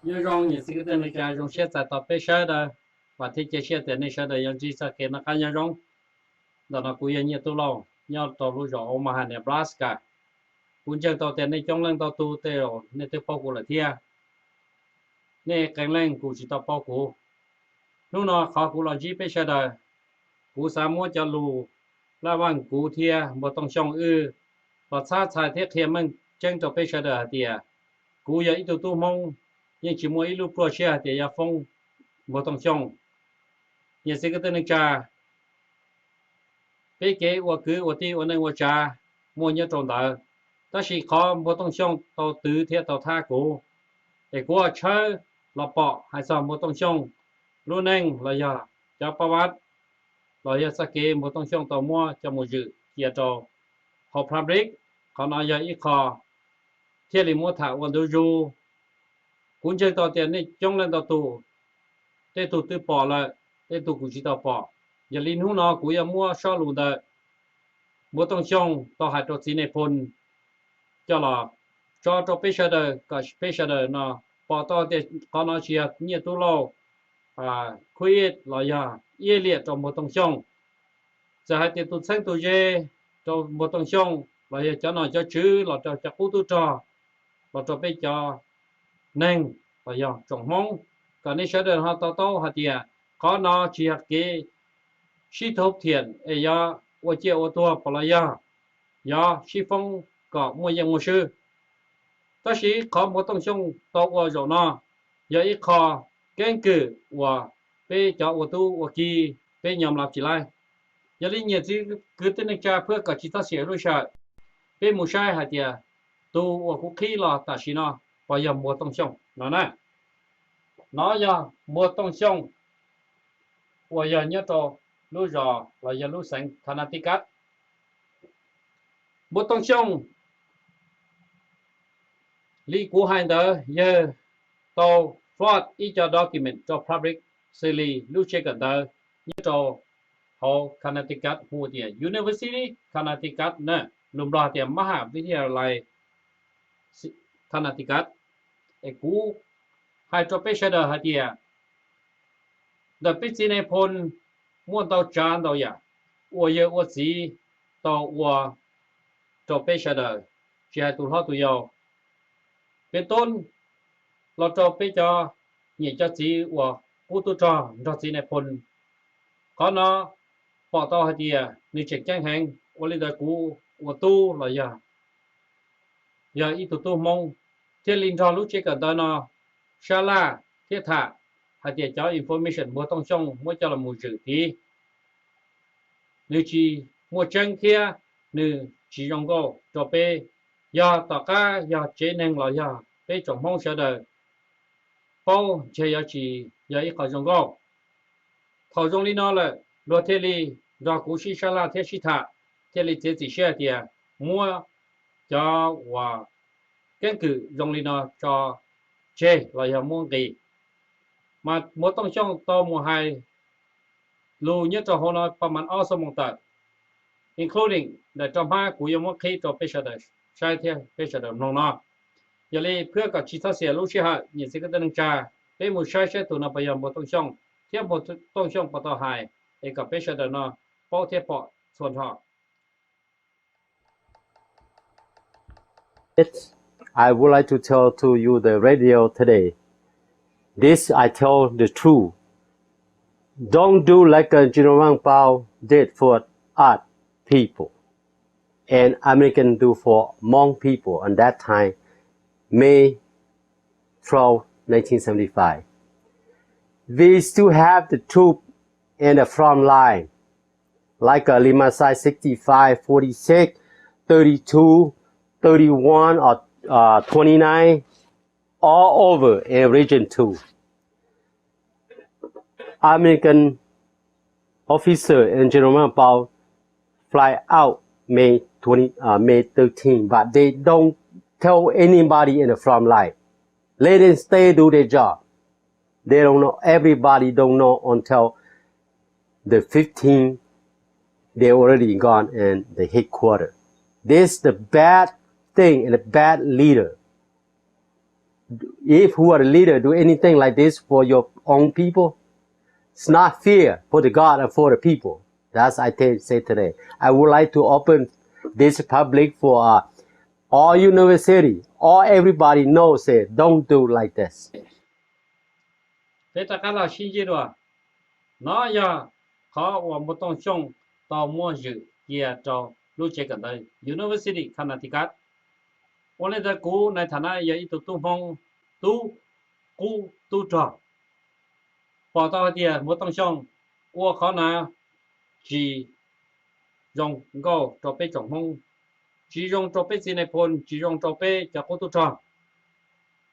Nyob zoo niam txiv kwv tij neej tsa, zoo siab txais tos peb sawv daws, vam thiab cia siab tias nej sawv daws yuav ntsib txoj kev noj qab nyob zoo. Ntawm no kuv yog Nyiaj Tub Lauj, nyob rau lub zos Omaha, Nebraska. Kuv ntseeg tau tias nej coob leej ntau tus tej zaum nej twb paub kuv lawm thiab, nej qee leej kuj tsis tau paub kuv. Hnub no qhov kuv los ntsib peb sawv daws, kuv xav muab cov lus laj vaj kuv thiab Npuag Tooj Xyooj wb los txhab txhais thiab qhia meej tseeb rau peb sawv daws hais tias kuv yog ib tug tub Hmoob, yeej tsis muaj ib lub pluaj siab hais tias yuav foob Npuag Tooj Xyooj. Niam txiv kwv tij neej tsa, peb kev ua kwv ua tij ua neej ua tsav muaj nyob rau ntawd, tab sis qhov Npuag Tooj Xyooj tau twv thiab tau thab kuv, es kuv tshawb los pom hais txog Npuag Tooj Xyooj lub neej los yog cov pab vab los yog txoj kev Npuag Tooj Xyooj tau muab coj mus zwm cia rau hauv public. Qhov no yog ib qho thiaj li muab tham ua ntu zus. Kuv ntseeg tau tias nej coob leej ntau tus, tej tug twb pom lawm, tej tug kuj tsis tau pom. Yog li hnub no kuv yuav muab sob lus ntawm Npuag Tooj Xyooj tau hais rau txiv Nais Phoo coj los tso rau peb sawv daws kom peb sawv daws no pom tau tias qhov no tsis yog Nyiaj Tub Lauj khwb ib los yog iab liam rau Npuag Tooj Xyooj. Txawm hais tias tus txheeb tus ze rau Npuag Tooj Xyooj los yog cov nom cov tswv los rau cov qub tub rog los rau peb cov neeg los yog tsoom Hmoob, kom nej sawv daws ho to taub hais tias qhov no tsis yog kev sib thov thiam es yog ua ciaj ua tuag pom los yog, yog sib foob kom muaj yeej muaj swb. Tab sis qhov Npuag Tooj Xyooj tau ua zaum no yog ib qho keeb kwm uas peb cov ua tub ua ki peb nyob los tsis laib. Yog li niam txiv kwv tij neej tsa, peb kom tsis txhob xiam lub sij hawm, peb mus saib hais tias tus uas kuv qhib los tam sim no puas yog Npuag Tooj Xyooj no na. No yog Npuag Tooj Xyooj uas yog nyob rau lub zos los yog lub xeev Connecticut. Npuag Tooj Xyooj, li kuv hais ntawd, yawg tau forward ib co document rau public xws li lub tsev kawm ntawv nyob rau hauv Connecticut hu tias University Connecticut na, lus Nplog tias Maha Vidyalay Connecticut. Es kuv hais rau peb sawv daws hais tias ntawm peb txiv Nais Phoo muaj ntau tsav ntau yam uas yawg ua txiv tau ua rau peb sawv daws, tsis hais tus hlob tus yau, peb tub los rau peb cov niam cov txiv uas qub tub rog nrog txiv Nais Phoo. Qhov no pom tau hais tias nws tseem ceeb heev, ua li ntawd kuv ua tub los yog, yog ib tug tub Hmoob thiaj li nrog lub tsev kawm ntawv no sab laj thiab tham hais tias cov information Npuag Tooj Xyooj muab coj los mus zwm tid, nws tsis muaj tseeb thiab nws tsis zoo nkauj rau peb. Yog tom qab yog tsev neeg los yog peb tsoom Hmoob sawv daws paub ntshe yuav tsis yog ib qho zoo nkauj. Thaum zoo li no lawm, luag thiaj li nrog kuv sib sab laj thiab sib tham, thiaj li txiav txim siab hais tias muab cov uas keeb kwm zoo li no tso tseg los yog muab nqis. Mas Npuag Tooj Xyooj tau mus hais lus nyob rau hauv no pab mas ob xuab moos tawm, including daim rau hmab kuv yuav muab qhib rau peb sawv daws saib thiab peb sawv daws mloog no. Yog li peb kom tsis txhob xiam lub sij hawm, niam txiv kwv tij neej tsa, peb mus saib saib tus no puas yog Npuag Tooj Xyooj thiab Npuag Tooj Xyooj puas tau hais, es kom peb sawv daws no paub thiab pom txhua nrho. It, I would like to tell to you the radio today. This I tell the truth. Don't do like uh, General Vang Pao did for us people, and American do for Hmong people on that time, May twelve, nineteen seventy-five. We still have the troop in the front line, like uh, Limasai sixty-five, forty-six, thirty-two, thirty-one, or uh, twenty-nine, all over in Region two. American officer and General Mao Bao fly out May twenty, uh, May thirteen, but they don't tell anybody in the front line. Let them stay do their job. They don't know. Everybody don't know until the fifteen. They already gone in the headquarter. This is the bad thing and a bad leader. If who are the leader do anything like this for your own people, it's not fear for the God and for the people. That's I say today. I would like to open this public for uh, all university, all everybody knows it. Don't do like this. Peb rov qab los sib ntsib dua. No yog qhov uas Npuag Tooj Xyooj tau muab zwm cia rau lub tsev kawm ntawv University Connecticut. Ua li ntawd kuv nais tham na yog ib tug tub Hmoob, tub qub tub rog, pom tau hais tias Npuag Tooj Xyooj ua qhov na tsis zoo nkauj rau peb tsoom Hmoob, tsis zoo rau peb txiv nais phoo, tsis zoo rau peb cov qub tub rog.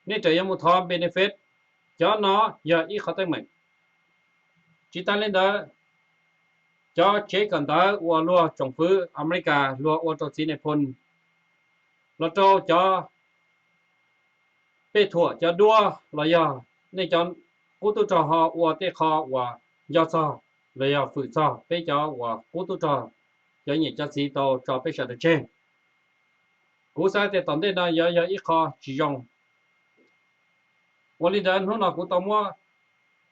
Nej tseem yuav mus thov benefit, cov no yog ib qhov teeb meem. Tsis tas li ntawd, cov tsev kawm ntawv uas luag tsoom fwv Amelikas luag ua rau txiv nais phoo, los rau cov pej thuam cov duab los yog nej cov qub tub rog ho ua tej qho uas nco txog los yog fwm txog peb cov uas qub tub rog, cov niam cov txiv tau tso peb sawv daws tseg. Kuv xav tias tom ntej no yuav yog ib qho tsis zoo. Ua li ntawd hnub no kuv tau muab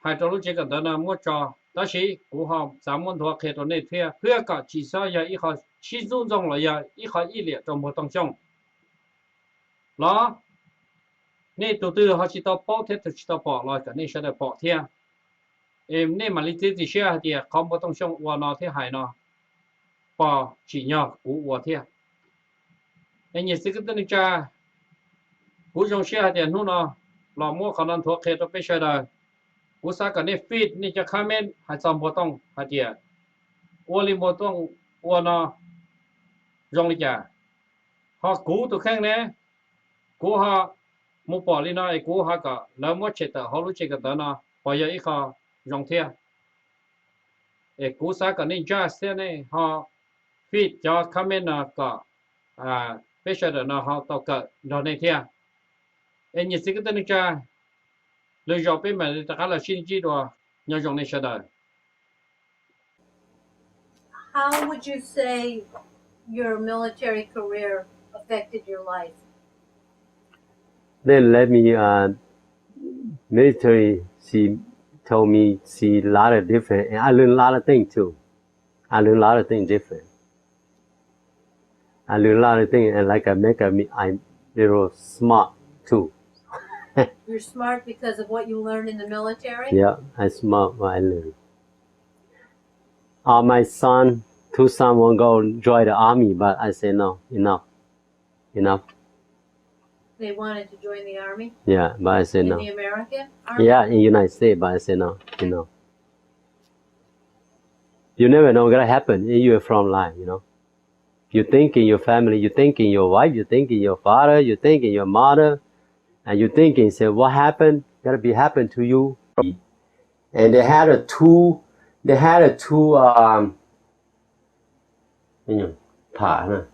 hais rau lub tsev kawm ntawv no muab tso, tab sis kuv ho xav muab nthuav qhia rau nej thiab, thiab kom tsis txhob yog ib qho sib ntxub ntxoo los yog ib qho ib liam rau Npuag Tooj Xyooj los nej tus twg ho tsis tau paub thiab tus tsis tau pom los kom nej sawv daws pom thiab. Es nej mam li txiav txim siab hais tias qhov Npuag Tooj Xyooj ua no thiab hais no, pom tsim nyog kuv ua thiab. Es nyiam txiv kwv tij neej tsa, kuv zoo siab hais tias hnub no los muab qhov no nthuav qhia rau peb sawv daws. Kuv xav kom nej feed nej cov comment hais txog Npuag Tooj hais tias ua li Npuag Tooj ua no zoo li cas. Ho kuv tus kheej ne, kuv ho mus pom li no es kuv ho kom lawv muab tshem tawm hauv lub tsev kawm ntawv no puas yog ib qho zoo thiab? Es kuv xav kom nej judge thiab nej ho feed cov comment no kom peb sawv daws no ho tau kawm nrog nej thiab. Es nyiam txiv kwv tij neej tsa, lwm zaus peb mam li rov qab los sib ntsib dua. Nyob zoo nej sawv daws. How would you say your military career affected your life? They let me uh, military. She told me she a lot of different, and I learned a lot of things too. I learned a lot of things different. I learned a lot of things, and like I make a, I'm little smart too. You're smart because of what you learned in the military? Yeah, I smart what I learned. Uh, my son, two son want go join the army, but I say no, enough, enough. They wanted to join the army? Yeah, but I say no. In the American army? Yeah, in United States, but I say no, enough. You never know what gonna happen in your front line, you know. You thinking your family, you thinking your wife, you thinking your father, you thinking your mother, and you thinking, say, what happened? Gonna be happen to you. And they had a two, they had a two, um, phả,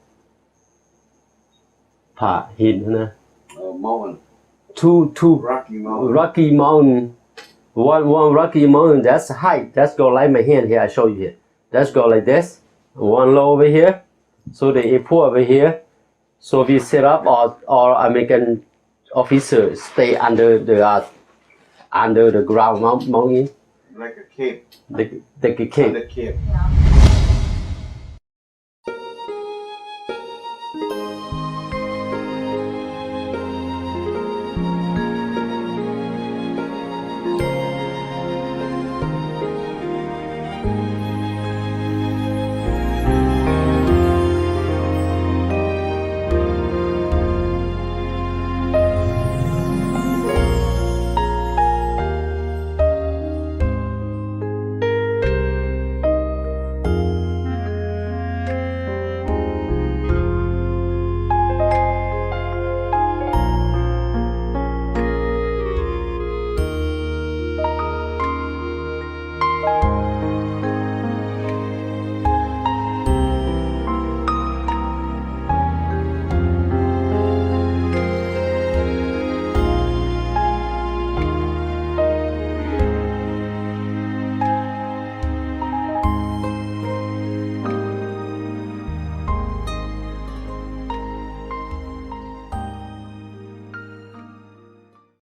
phả hin, two, two Rocky Mountain. One, one Rocky Mountain, that's high. That's go like my hand here, I show you here. That's go like this. One low over here. So they put over here. So we set up our, our American officers stay under the uh, under the ground mountain. Like a cave. The, the cave. Under cave.